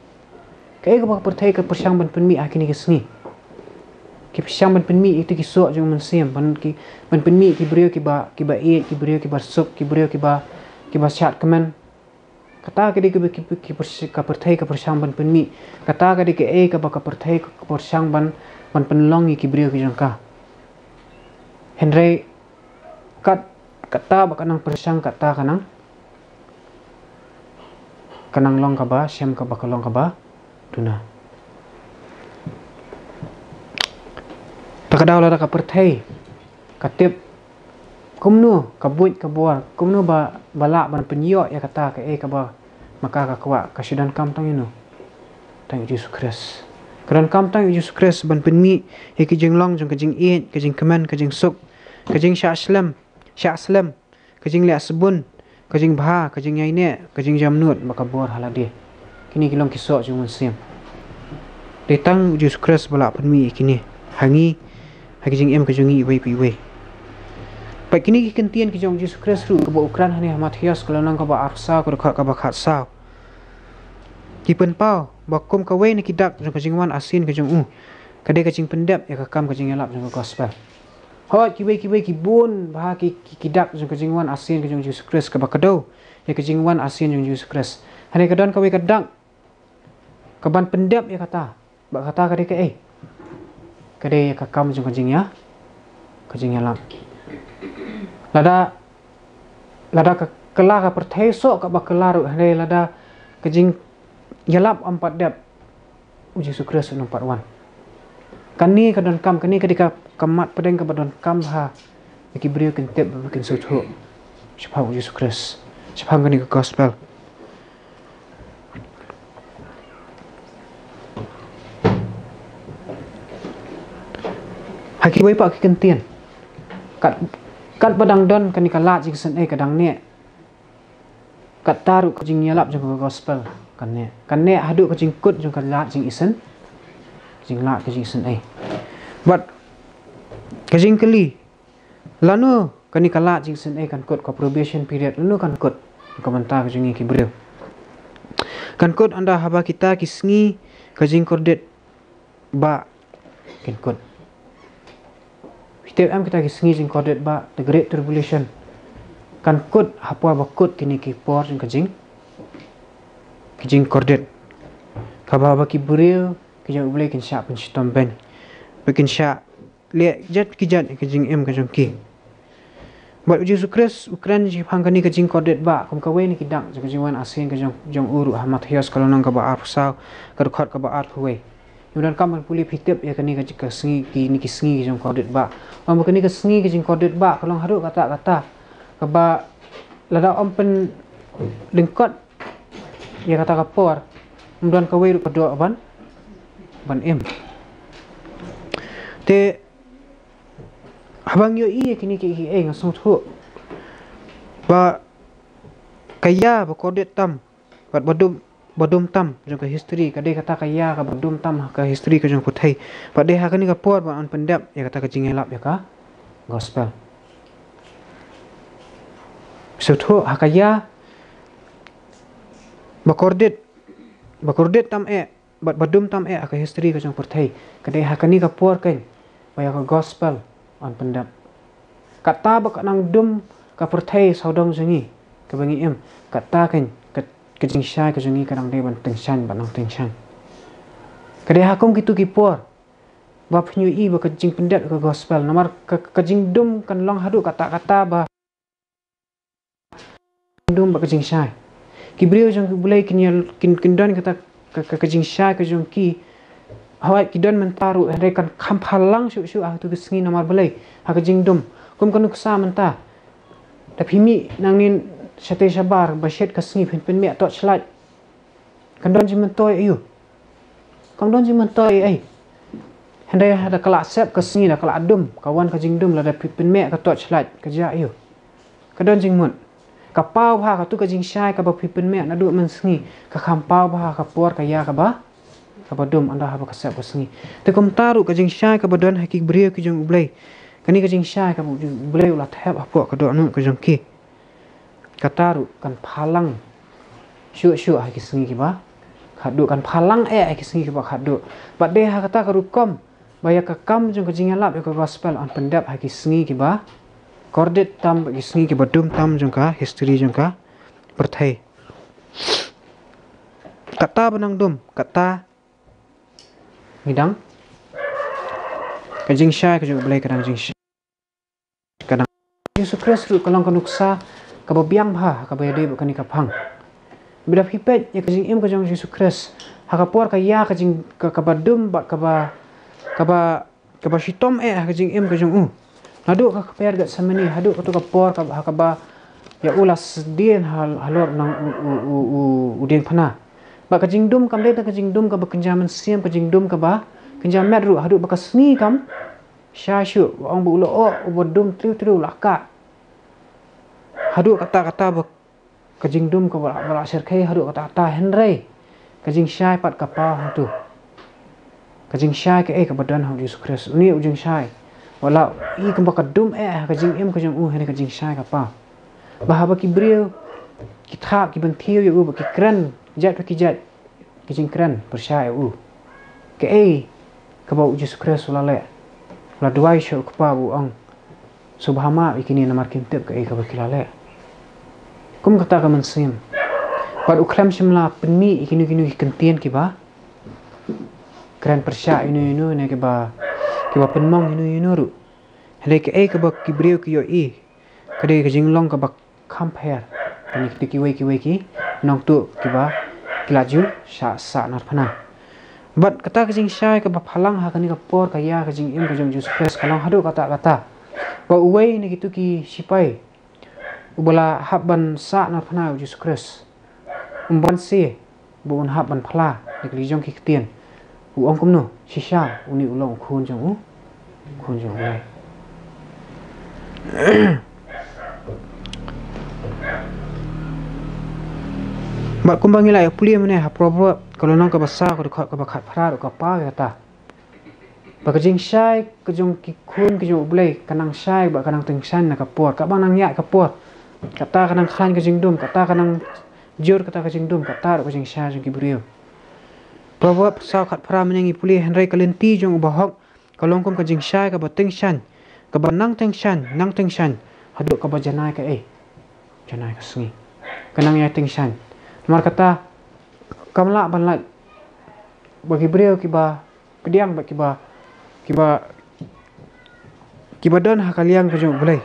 Kaei kaba ka pyrthei ka pyrshang ban pynmih ha kine ki sngi? Ki pyrshang ban pynmih ïa kita ki soh jong u mynsiem, ban ki, ban pynmih ki briew kiba, kiba ïeit, ki briew kiba suk, ki briew kiba, kiba shad kmen. Kata ka dei kaba ki, ki, ki pyrsh-, ka pyrthei ka pyrshang ban pynmih. Kata ka dei kaei kaba ka pyrthei ka pyrshang ban, ban pynlong ïa ki briew ki jong ka. Hynrei kat, kata ba ka nang pyrshang, kata ka nang, ka nang long kaba shem, kaba ka long kaba duna. Ta ka daw lada ka pyrthei ka tip kumno ka buit ka bor, kumno ba, ba lah ban pynïoh ïa kata kaei kaba ma ka ka kwah, ka shu donkam tang ïa no? Tang ïa u Jisu Khrist. Ka donkam tang ïa u Jisu Khrist ban pynmih ïa ki jinglong jong ka jingïeit, ka jingkmen, ka jingsuk, ka jingshah slem, shah slem, ka jingleh sbun, ka jingbha, ka jingïaineh, ka jingjemnud bad ka bor ha lade. Kine ki long ki soh jong u mynsiem. Dei tang u Jisu Khrist ba lah pynmih ïa kine ha ngi, ha ki jingim ka jong ngi iwei pa iwei. Bad kine ki ktien ki jong u Jisu Khrist ruh kaba u kren hangne ha Mathaios ka lynnong kaba arphew saw, ka dkhot kaba khatsaw, ki pynpaw ba kum kawei na ki dak jong ka jingwan arsien ka jong u ka dei ka jingpyndep ïa ka kam ka jingïalap jong ka gospel. Hooid, kiwei kiwei ki bun bha ki, ki, ki dak jong ka jingwan arsien ka jong u Jisu Khrist kaba kdew ïa ka jingwan arsien jong u Jisu Khrist. Hynrei ka don kawei ka dak kaban pyndep ïa kata. Bad kata ka dei kaei? Ka dei ïa ka kam jong ka jingïa, ka jingïalap. Lada, lada ka kylla ka pyrthei soh kaba kylla ruh, hynrei lada ka jingïalap ym pat dep, u Jisu Khrist un ym pat wan. Kane ka donkam, kane ka dei ka, ka mat pdeng kaba donkam ha ïa ki briew kin tip bad kin sngewthuh shaphang u Jisu Khrist, shaphang kane ka gospel. Ha kiwei pat ki ktien, kat, katba dang don kane ka lad jingisynei ka dang neh, katta ruh ka jingïalap jong ka gospel kan neh, kan neh haduh ka jingkut jong ka lad jingisyn, jinglad ka jingisynei. Bad ka jingkylli, lano kane ka lad jingisynei kan kut, ka probation period, lano kan kut? Ka bynta ka jong ngi ki briew, kan kut ynda haba kita ki sngi ka jingkordit bah kin kut. Phi tip em, kita ki sngi jingkordit bah, the great tribulation, kan kut ha por ba kut kine ki por jong ka jing, ki jingkordit, kaba, ba ki briew ki jong U Blei kin shah pynshitom beiñ, ba kin shah leh jait ki jait ka jingim ka jong ki. Bad u Jisu Khrist u kren shaphang kane ka jingkordit bah kum kawei na ki dak jong ka jingwan arsien ka jong, jong u ruh ha Mathaios ka lynnong kaba arphew saw, ka dkhot kaba arphew wei. Ngi donkam ban pule, phi tip ïa kane ka, ka sngi, kine ki sngi ki jingkordit bah. Ong ba kane ka sngi ka jingkordit bah ka long haduh katta katta, kaba lada ym pynlyngkot ïa kata ka por, ym don kawei ruh ka doh ban, ban im. Te haba ngi ïohi ïa kine kiei kiei, nga sngewthuh ba ka ïa ba kordit tam bad ba dum, ba dum tam jong ka history, ka dei kata ka ïa kaba dum tam ha ka history ka jong ka pyrthei. Bad dei ha kane ka por ba yn pyndep ïa kata ka jingïalap ïa ka gospel. sngewthuh ha ka ïa ba kordit, ba kordit tam eh bad ba dum tam eh ha ka history ka jong pyrthei. Ka dei ha kane ka por keiñ ba ïa ka gospel yn pyndep. Kata ba ka nang dum ka pyrthei sawdong jong ngi kaba ngi im, kata keiñ ka, ka jingshai ka jong ngi ka nang dei ban tyngshaiñ, ban nang tyngshaiñ. Ka dei ha kum kitu ki por ba pynïohi ba ka jingpyndep ka gospel, namar ka, ka jingdum kan long haduh katta katta ba dum ba ka jingshai. Ki briew jong U Blei kin ïa, kin, kin don kata ka, ka, ka jingshai ka jong ki. Hawai ki don mynta ruh, hynrei kan kham phalang shuh shuh ha katu ka sngi namar balei? Ha ka jingdum. Kum ka nuksa mynta, da phi mih nangne shatei shabar ba shet ka sngi phin pynmih torchlight. Kan don jingmyntoi aïu? Kam don jingmyntoi ei. Hynrei da ka la sep ka sngi, da ka la dum, ka wan ka jingdum, lada phi pynmih ka torchlight ka jia aïu? Ka don jingmut. Ka paw bha katu ka jingshai kaba phi pynmih naduh mynsngi, ka kham paw bha ka por ka ïa kaba, kaba dum, ynda haba ka sep ka sngi. Te kumta ruh ka jingshai kaba don ha ki briew ki jong U Blei. Kane ka jingshai kaba U Blei u la thep hapoh ka dohnud ka jong ki, kata ruh kan phalang shuh shuh ha ki sngi kiba khatduh, kan phalang eh ha ki sngi kiba khatduh. Bad dei ha kata ka rukom ba ïa ka kam jong ka jingïalap ïa ka gospel yn pyndep ha ki sngi kiba kordit tam, bad ki sngi kiba dum tam jong ka history jong ka pyrthei. Kata ba nang dum, kata ngi dang, ka jingshai ka jong U Blei ka dang jingshai. Ka dang, Jisu Khrist ruh ka long ka nuksa kaba biang bha kaba ïadei bad kane ka phang. Ba da phi peit ïa ka jingim ka jong Jisu Khrist ha ka por ka ïa ka jing, ka, kaba dum bad kaba, kaba, kaba shitom eh ha ka jingim ka jong u. Naduh ka kper Gethsemane haduh katu ka por ka, ha kaba ïa u la sdien ha, halor nang u, u, u, u, u diengphna. Bad ka jingdum kam dei tang ka jingdum kaba kynja mynsiem, ka jingdum kaba kynja met ruh, haduh ba ka sngi kam shai shuh, u ong ba u la oh, uba dum triew triew la kah. Haduh katta katta ba ka jingdum kaba la, ba la shyrkhei haduh katta katta, hynrei ka jingshai pat ka paw hangtu. Ka jingshai kaei kaba don ha u Jisu Khrist? Une u jingshai, wat la i kumba ka dum eh ha ka jingim ka jong u, hynrei ka jingshai ka paw. Ba haba ki briew ki thap, ki bynthiew ïa u, ba ki kren jait pa ki jait, ki jingkren pyrshah ïa u, kaei kaba u Jisu Khrist u la leh? U la duwai sha u Kpa, u ong, sngewbha map ïa kine namar kim tip kaei kaba ki la leh. Kum kata ka mynsiem. Bad u khlem shym la pynmih ïa kino kino ki kyntien kiba kren pyrshah ïano ïano ne kiba, kiba pynmong ïano ïano ruh. Hynrei kaei kaba ki briew ki ïohi, ka dei ka jinglong kaba kham pher. Kane kita kiwei kiwei ki nongtuh kiba ki la ju sah, sah narphna. Bad kata ka jingshai kaba phalang ha kane ka por ka ïa ka jingim ka jong Jisu Khrist ka long haduh katta katta ba uwei na kitu ki sipai uba la hap ban sah narphna u Jisu Khrist, um banse ba un hap ban phla ïa ki jong ki ktien. U ong kumno? Shisha une u long u khun jong u, khun jong u. Bad kumba ngi la ïa pule mynne ha Proverb ka lynnong kaba saw, ka dkhot kaba khatphra ruh ka paw ïa kata. Ba ka jingshai ka jong ki khun ka jong U Blei ka nang shai bad ka nang tyngshaiñ na ka por, kaba nang ïaid ka por. Kata ka nang khlaiñ ka jingdum, kata ka nang jur kata ka jingdum, kata ruh ka jingshai jong ki briew. Proverb saw khatphra mynne ngi pule, hynrei ka lynti jong u bahok ka long kum ka jingshai kaba tyngshaiñ, kaba nang tyngshaiñ, nang tyngshaiñ haduh kaba janai kaei? Janai ka sngi. Ka nang ïa tyngshaiñ. Namar kata kam lah ban lait ba ki briew kiba pdiang bad kiba, kiba, kiba don ha ka liang ka jong U Blei,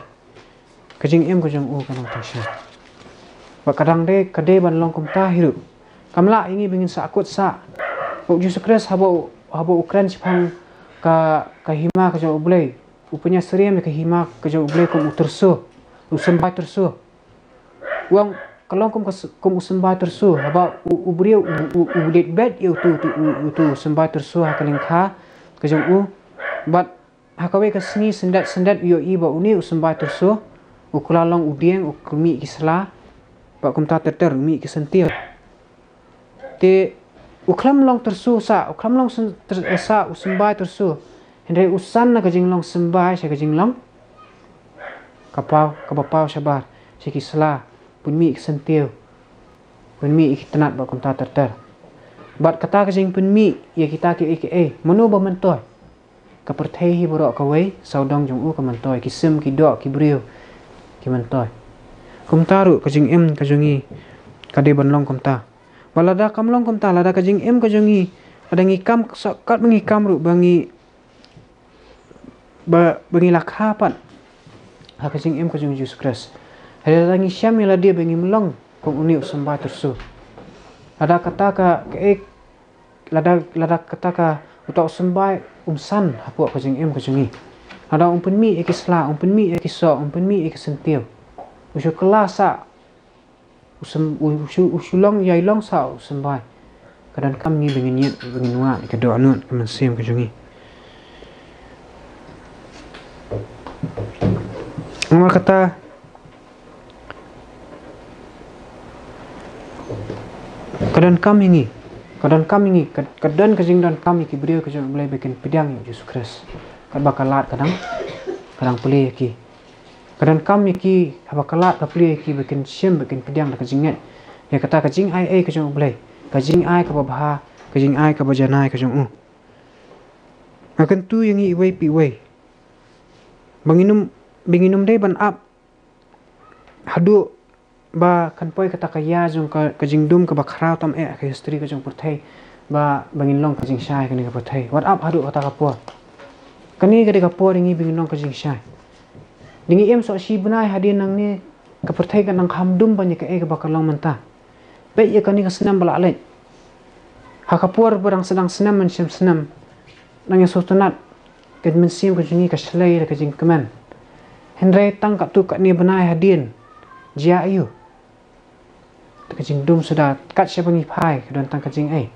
ka jingim ka jong u ka nang tyngshaiñ. Bad ka dang dei, ka dei ban long kumta hi ruh. Kam lah ïa ngi ba ngin sahkut sah. U Jisu Khrist haba u, haba u kren shaphang ka, ka hima ka jong U Blei, u pynïasyriem ïa ka hima ka jong U Blei kum u tyrso, u symbai tyrso. U ong ka long kum ka s-, kum u symbai tyrso, haba u, u briew u, u, u leit bet ïa utu, utu, u, utu u symbai tyrso ha ka lyngkha ka jong u. Bad ha kawei ka sngi syndet syndet u ïohi ba une u symbai tyrso u kylla long u dieng, u mih ki sla, bad kumta ter ter u mih ki syntiew. Te u khlem long tyrso sah, u khlem long syn-, tyr-, sah u symbai tyrso, hynrei u san na ka jinglong symbai sha ka jinglong ka paw, kaba paw shabar, sha ki sla, pynmih ïa ki syntiew, pynmih ïa ki tnat bad kumta ter ter. Bad kata ka jingpynmih ïa kita kiei kiei, mano ba myntoi? Ka pyrthei hi baroh kawei, sawdong jong u ka myntoi, ki sim, ki doh, ki briew, ki myntoi. Kumta ruh ka jingim ka jong ngi ka dei ban long kumta. Bad lada kam long kumta, lada ka jingim ka jong ngi, lada ngi kam, kat ba ngi kam ruh ba ngi, ba, ba ngi la kha pat ha ka jingim ka jong u Jisu Khrist. Hynrei lada ngi shem ïa lade ba ngim long kum une u symbai tyrso, lada kata ka, ka ek, lada, lada kata ka, uta u symbai um san hapoh ka jingim ka jong ngi, lada um pynmih ïa ki sla, um pynmih ïa ki soh, um pynmih ïa ki syntiew, u shu kylla sah, u sym-, u shu, u shu long, ïai long sah u symbai, ka donkam ïa ngi ba ngin ïeit, ba ngin wad ïa ka dohnud ka mynsiem ka jong ngi. Namar kata, ka donkam ïa ngi, ka donkam ïa ngi, ka, ka don ka jingdonkam ïa ki briew ka jong U Blei ba kin pdiang ïa u Jisu Khrist. Katba ka lad ka dang, ka dang plie ïa ki. Ka donkam ïa ki, haba ka lad ka plie ïa ki, ba kin shim, ba kin pdiang da ka jingngeit ïa kata ka jingaiei ka jong U Blei, ka jingai kaba bha, ka jingai kaba janai ka jong u. Nga kyntu ïa ngi iwei pa iwei ba ngin ym, ba ngin ym dei ban ap haduh ba kan poi kata ka ïa jong ka, ka jingdum kaba khraw tam eh ha ka history ka jong pyrthei, ba, ba ngin long ka jingshai ha kane ka pyrthei. Wat ap haduh kata ka por. Kane ka dei ka por ïa ngi ba ngin long ka jingshai. Dei ngi im shuh shi bnai hadien nangne, ka pyrthei kan nang kham dum ban ïa kaei kaba ka long mynta. Peit ïa kane ka snem ba la leit. Ha ka por ba dang sdang snem mynshem snem, nang ïa sngewtynnat, ka mynsiem ka jong ngi ka shlei da ka jingkmen. Hynrei tang katto katne bnai hadien, jia aiu? Te ka jingdum suda, kat shaba ngi phai ka don tang ka jingei,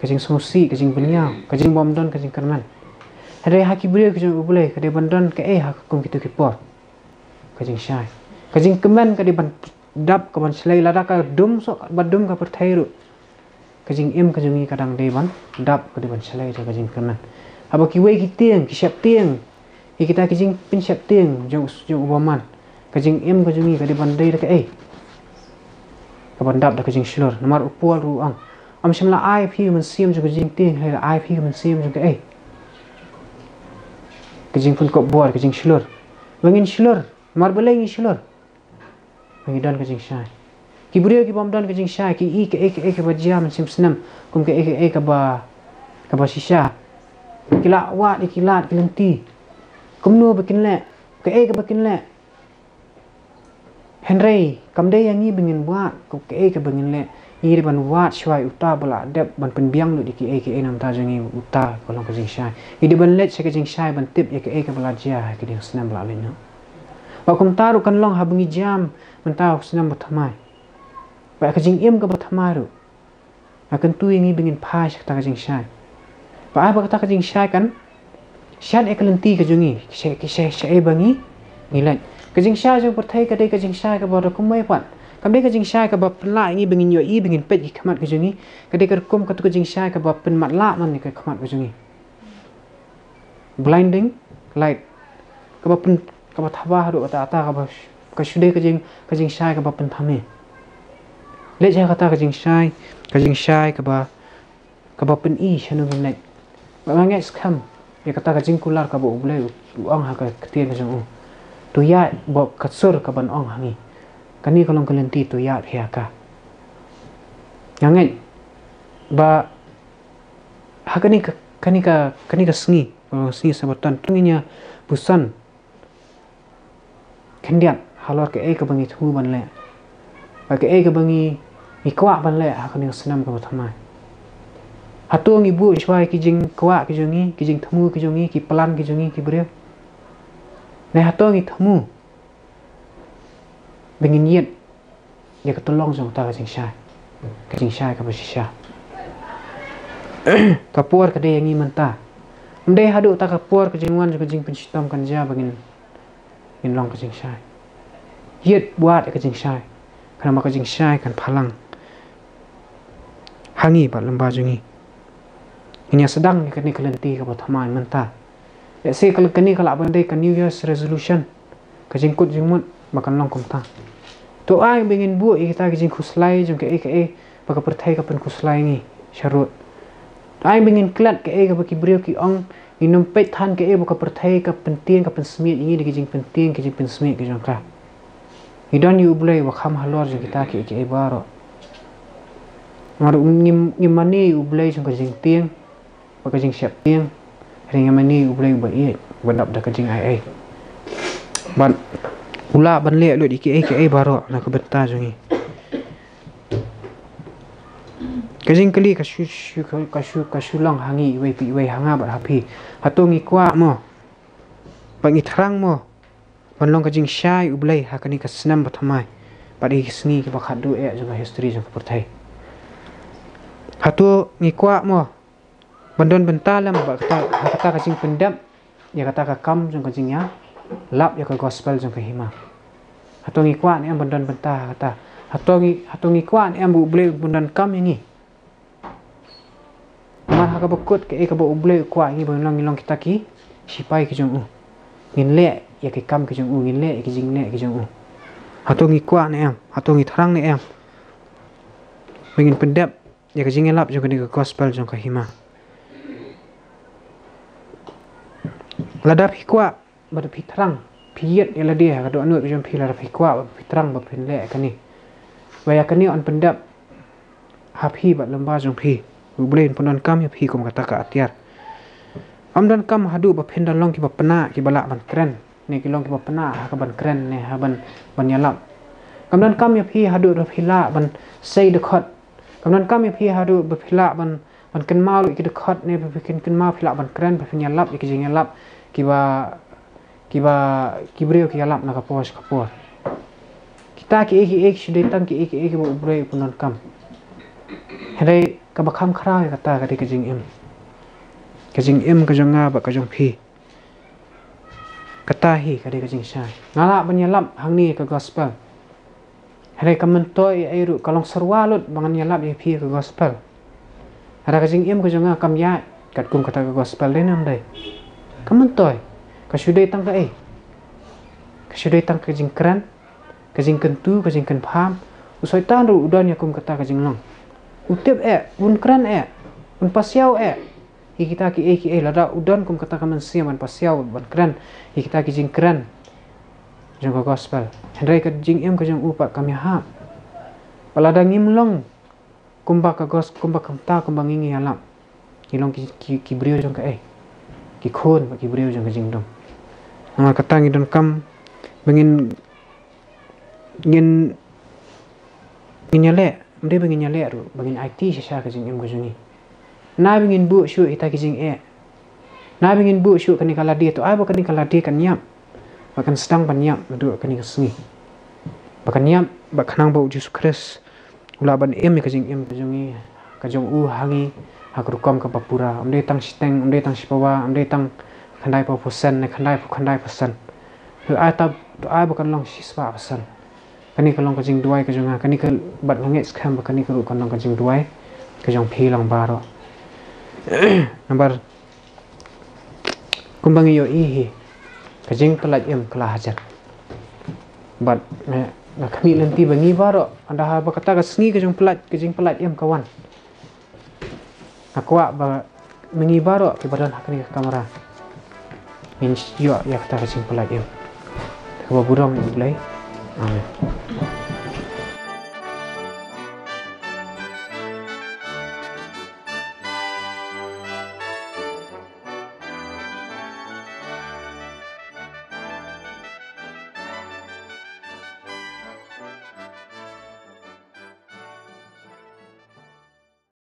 ka jingsngewsih, ka jingbynñiaw, ka jingbymdon, ka jingkyrmen. Hynrei ha ki briew ka jong U Blei ka dei ban don kaei ha kum kito ki por? Ka jingshai. Ka jingkmen ka dei ban dap, ka ban shlei, lada ka dum shuh, ba dum ka pyrthei ruh, ka jingim ka jong ngi ka dang dei ban dap, ka dei ban shlei da ka jingkmen. Haba kiwei ki tieng, ki sheptieng, ïa kita ki jingpynsheptieng jong, jong u bymman, ka jingim ka jong ngi ka dei ban dei da kaei? Ka ban dap da ka jingshlur. Namar u Paul ruh u ong, ym shym la ai phi mynsiem jong ka jingtieng, hynrei la ai phi mynsiem jong kaei? Ka jingpynkup bor, ka jingshlur. Ba ngin shlur. Namar balei ngi shlur? Ba ngi don ka jingshai. Ki briew ki bym don ka jingshai, ki i kaei kaei kaba jia mynshem snem kum kaei kaei kaba, kaba shisha. Ki la wad ïa ki lad ki lynti, kumno ba kin leh, kaei kaba kin leh. Hynrei kam dei ïa ngi ba ngin wad kum kaei kaba ngin leh. Ngi dei ban wad shuwa ïa uta ba la dep ban pynbiang lut ïa kiei kiei na bynta jong ngi, uta ka long ka jingshai. Ngi dei ban leit sha ka jingshai ban tip ïa kaei kaba la jia ha kine ki snem ba la leit noh. Bad kumta ruh kan long haba ngi jam mynta u snem ba thymmai. Bad ka jingim kaba thymmai ruh, nga kyntu ïa ngi ba ngin phai sha kata ka jingshai. Bad ai ba kata ka jingshai kan shad ïa ka lynti ka jong ngi, sha, sha, shaei ba ngi, ngi leit. Ka jingshai jong pyrthei ka dei ka jingshai kaba da kumwei pat. Kam dei ka jingshai kaba pynlah ïa ngi ba ngin ïohi, ba ngin peit ki khmat ka jong ngi. Ka dei ka rukom katu ka jingshai kaba pynmatlah man ïa ka khmat ka jong ngi. Blinding light. Kaba pyn, kaba thaba haduh katta katta, kaba, ka shu dei ka jing, ka jingshai kaba pynthame. Leit sha kata ka jingshai, ka jingshai kaba, kaba pyni shano ngin leit. Bad nga ngeit skhem ïa kata ka jingkular kaba U Blei u, u ong ha ka ktien ka jong u. To ïaid bad ka sur kaban ong ha ngi, kane ka long ka lynti, to ïaid phi ha ka. Nga ngeit ba ha kane ka, kane ka, kane ka sngi, ka sngi Sabaton, to ngin ïa puson khyndiat halor kaei kaba ngi thmu ban leh, bad kaei kaba ngi, ngi kwah ban leh ha kane ka snem kaba thymmai. Hato ngi buh shuwa ïa ki jingkwah ki jong ngi, ki jingthmu ki jong ngi, ki plan ki jong ngi ki briew? Ne hato ngi thmu ba ngin ïit ïa ka tyllong jong kata ka jingshai, ka jingshai kaba shisha? Ka por ka dei ïa ngi mynta. Ym dei haduh kata ka por ka jingwan jong ka jingpynshitom kan jia ba ngin, ngin long ka jingshai. Ïit wad ïa ka jingshai, khnang ba ka jingshai kan phalang ha ngi bad lyngba jong ngi. Ngin ïa sdang ïa kane ka lynti kaba thymmai mynta. Lehse ka, kane ka lah ban dei ka New Year's resolution, ka jingkut jingmut ba kan long kumta. To ai ba ngin buh ïa kita ki jingkhuslai jong kaei kaei ba ka pyrthei ka pynkhuslai ngi sharud. To ai ba ngin klet kaei kaba ki briew ki ong, ngin ym peit than kaei ba ka pyrthei ka pyntieng ka pynsmiej ïa ngi da ki jingpyntieng ki jingpynsmiej ki jong ka. Ngi don ïa U Blei ba kham halor jong kita kiei kiei baroh. Namar ngim ngim mane ïa U Blei jong ka jingtieng bad ka jingsheptieng. Hynrei ngi mane ïa U Blei uba ïeit, uba dap da ka jingaiei. Bad u lah ban leh lut ïa kiei kiei baroh na ka bynta jong ngi. Ka jingkylli ka shu, shu, ka shu, ka shu long ha ngi iwei pa iwei, ha nga bad ha phi. Hato ngi kwah mo bad ngi thrang mo ban long ka jingshai U Blei ha kane ka snem ba thymmai bad ïa ki sngi kiba khatduh eh jong ka history jong ka pyrthei? Hato ngi kwah mo ban don bynta lem bad kata, ha kata ka jingpyndep ïa kata ka kam jong ka jingïalap ïa ka gospel jong ka hima? Hato ngi kwah ne em ban don bynta ha kata? Hato ngi, hato ngi kwah ne em ba U Blei un pyndonkam ïa ngi? Namar ha kaba kut kaei kaba U Blei u kwah ïa ngi ban long, ngi long kita ki shipai ki jong u. Ngin leh ïa ki kam ki jong u, ngin leh ïa ki jingleh ki jong u. Hato ngi kwah ne em? Hato ngi thrang ne em ba ngin pyndep ïa ka jingïalap jong kane ka gospel jong ka hima? Lada phi kwah bad phi thrang, phi ïeit ïa lade ha ka dohnud jong phi, lada phi kwah bad phi thrang ba phin leh ïa kane, ba ïa kane yn pyndep ha phi bad lyngba jong phi, U Blei un pyndonkam ïa phi kum kata ka atiar. Ym donkam haduh ba phin da long kiba pynah, kiba lah ban kren, ne ki long kiba pynah ha ka ban kren ne ha ban, ban ïalap. Kam donkam ïa phi haduh ba phi lah ban sei dkhot. Kam donkam ïa phi haduh ba phi lah ban, ban kynmaw lut ki dkhot ne ba phi kyn, kynmaw phi lah ban kren, ba phin ïalap ïa ki jingïalap kiba, kiba ki briew ki ïalap na ka por sha ka por. Kita kiei kiei ki shu dei tang kiei kiei kiba U Blei u pyndonkam. Hynrei kaba kham khraw ïa kata ka dei ka jingim, ka jingim ka jong nga bad ka jong phi. Kata hi ka dei ka jingshai. Nga lah ban ïalap hangne ka gospel, hynrei kam myntoi ei ei ruh, ka long syrwa lut ba ngan ïalap ïa phi ka gospel. Hynrei ka jingim ka jong nga kam ïaid katkum kata ka gospel, dei ne ym dei? Kam myntoi. Ka shu dei tang kaei? Ka shu dei tang ka jingkren, ka jingkyntu, ka jingkynpham. U Soitan ruh u don ïa kum kata ka jinglong. U tip eh, un kren eh, un pasiaw eh ïa kita kiei kiei. Lada u don kum kata ka mynsiem ban pasiaw, ban kren ïa kita ki jingkren jong ka gospel, hynrei ka jingim ka jong u pat kam ïahap. Bad lada ngim long kumba ka gos, kumba kumta, kumba ngi, ngi ïalap, ngi long ki, ki, ki briew jong kaei? Ki khun bad ki briew jong ka jingdum. Namar kata ngi donkam ba ngin, ngin, ngin ïaleh, ym dei ba ngin ïaleh ruh, ba ngin aiti shisha ka jingim ka jong ngi. Nai ba ngin buh shuh ïa kita ki jingeh. Nai ba ngin buh shuh kane ka lade, to ai ba kane ka lade kan ïap, ba kan sdang ban ïap naduh kane ka sngi. Ba kan ïap, ba khnang ba U Jisu Khrist u lah ban im ïa ka jingim ka jong ngi, ka jong u ha ngi, ha ka rukom kaba pura. Ym dei tang shiteng, ym dei tang shipawa, ym dei tang khyndai phew percent ne khyndai phew khyndai percent. To ai ta, to ai ba kan long shispah percent. Kane ka long ka jingduwai ka jong nga, kane ka, bad nga ngeit skhem ba kane ka ruh kan long ka jingduwai ka jong phi lang baroh. Namar kumba ngi ïohi hi, ka jingpyllait im ka la hajan. Bad nga, nga khmih lynti ba ngi baroh, ynda haba kata ka sngi ka jingpyllait, ka jingpyllait im ka wan, nga kwah ba ma ngi baroh kiba don ha kane ka kamra ngin ïoh ïa kata ka jingpyllait im. Kaba burom ïa U Blei. Amen.